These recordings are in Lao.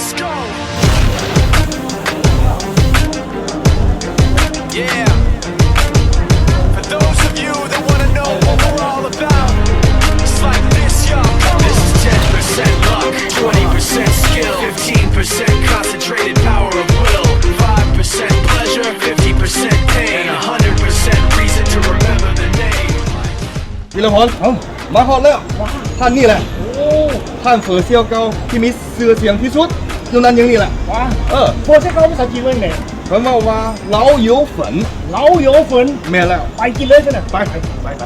Let's go. Yeah. For those of you that wanna know what we're all about, it's like this, y'all. This is ten percent luck, twenty percent skill, fifteen percent concentrated power of will, five percent pleasure, fifty percent pain, and a hundred percent reason to remember the name. ວິລະພອນ ເອົ້າ ມາຮອດແລ້ວ. ທ່ານນີ້ແຫຼະ ໂອ້ ທ່ານເຝີສ່ຽວເກົ່າທີ່ມີຊື່ສຽງທີ່ສຸດຢູ່ນັ້ນຢ່າງນີ້ແຫຼະ. ວ້າ ເອີ ເຝີສ່ຽວເກົ່າພາສາຈີນວ່າຫຍັງແດ່? ເພິ່ນເວົ້າວ່າ ເລົາໂຢເຝີນ. ເລົາໂຢເຝີນ. ແມ່ນແລ້ວ. ໄປກິນເລີຍຊັ້ນນະ. ໄປ ໄປ ໄປ.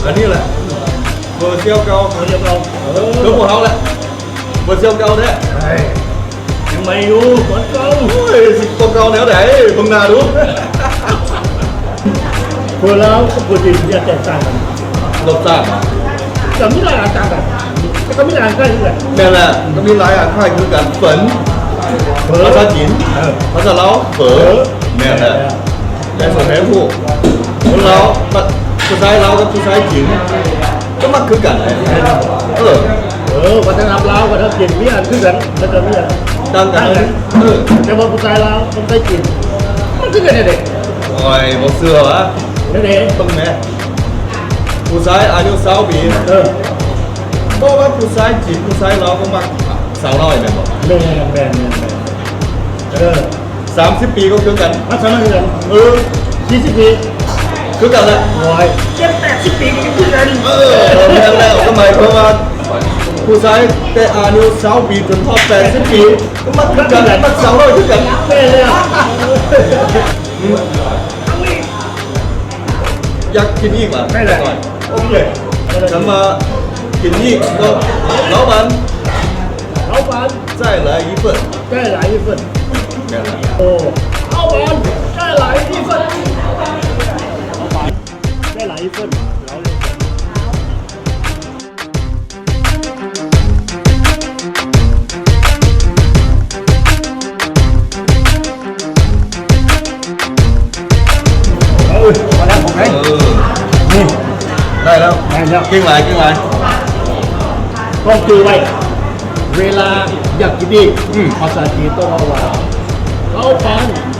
ອັນນີ້ແຫຼະ ເຝີສ່ຽວເກົ່າ ເຝີສ່ຽວເກົ່າ ເອີ ຄືພວກເຮົາແຫຼະ ເຝີສ່ຽວເກົ່າແທ້. ເອີຍ ຍັງໃໝ່ຢູ່ ເໝືອນເກົ່າ. ໂອ້ຍ ຊິບໍ່ເກົ່າແນວໃດ ເບິ່ງໜ້າດູ. ເຝີລາວກັບເຝີຈີນມັນແຕກຕ່າງກັນ ລົດຊາດ ກໍມີຫຼາຍອັນຕ່າງກັນ ແຕ່ກໍມີຫຼາຍອັນຄ້າຍຄືກັນ. ແມ່ນແຫຼະ ກໍມີຫຼາຍອັນຄ້າຍຄືກັນ ເຝີ ເຝີ ພາສາຈີນ ເອີ ພາສາລາວ ເຝີ ເຝີ ແມ່ນແຫຼະ. ແຕ່ສ່ວນໃຫຍ່ຜູ້ ຄົນລາວ ຜູ້ຊາຍລາວກັບຜູ້ຊາຍຈີນ ກໍມັກຄືກັນ. ເອີ ເອີ ວັດທະນະທຳລາວກັບທາງຈີນມີອັນຄືກັນ ແລ້ວກໍມີອັນຕ່າງກັນ. ເອີ ແຕ່ວ່າຜູ້ຊາຍລາວກັບຜູ້ຊາຍຈີນ ມັນຄືກັນແທ້ເດ. ໂອ້ຍ ບໍ່ເຊື່ອຫວາ. ແນວໃດ? ເບິ່ງແມ້ ຜູ້ຊາຍອາຍຸຊາວປີ ເອີ ບໍ່ວ່າຜູ້ຊາຍຈີນ ຜູ້ຊາຍລາວກໍມັກສາວນ້ອຍແມ່ນບໍ່? ແມ່ນ ແມ່ນ ແມ່ນ ແມ່ນ. ເອີ ສາມສິບປີກໍຄືກັນ ມັນສາມາດຄືກັນ. ເອີ ສີ່ສິບປີຄືກັນແຫຼະ. ໂອ້ຍ ເຈັດແປດສິບປີກໍຄືກັນ. ເອີ ແມ່ນແລ້ວ ກໍໝາຍຄວາມວ່າ ຜູ້ຊາຍແຕ່ອາຍຸຊາວປີຈົນຮອດແປດສິບປີ ກໍມັກຄືກັນ ມັກສາວນ້ອຍຄືກັນ. ແມ່ນແລ້ວ. ຢາກກິນອີກຫວາ? ໄດ້ແຫຼະ. ໂອເຄ ຄັນວ່າກິນອີກກໍ 老板 老板 再来一份. 再来一份. ແມ່ນລະ. ໂອ້ 老板 再来一份. 老板 再来一份. ເອີ ມາແລ້ວຂອງໃຜ? ເອີ ນີ້ ໄດ້ແລ້ວ ໄດ້ແລ້ວ. ເກັ່ງຫຼາຍ ເກັ່ງຫຼາຍ. ຕ້ອງຈື່ໄວ້ ເວລາຢາກກິນອີກ ອືມ ພາສາຈີນຕ້ອງເວົ້າວ່າ 老板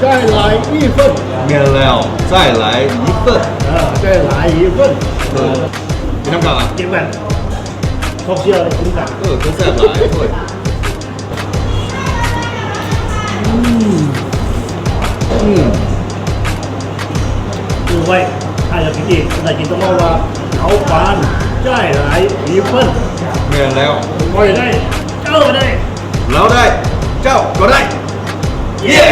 再来一份. ແມ່ນແລ້ວ 再来一份. ເອີ 再来一份. ເອີ ກິນນຳກັນ ກິນນຳກັນ. ເຂົາເຊື່ອກິນກັນ. ເອີ ຄືແຊບຫຼາຍ. ໂອ້ຍ ອືມ ອືມ ຈື່ໄວ້ ຖ້າຢາກກິນອີກ ພາສາຈີນຕ້ອງເວົ້າວ່າ 老板 再来一份. ແມ່ນແລ້ວ. ຂ້ອຍໄດ້ ເຈົ້າໄດ້ ລາວໄດ້ ເຈົ້າກໍໄດ້. ເຢ້.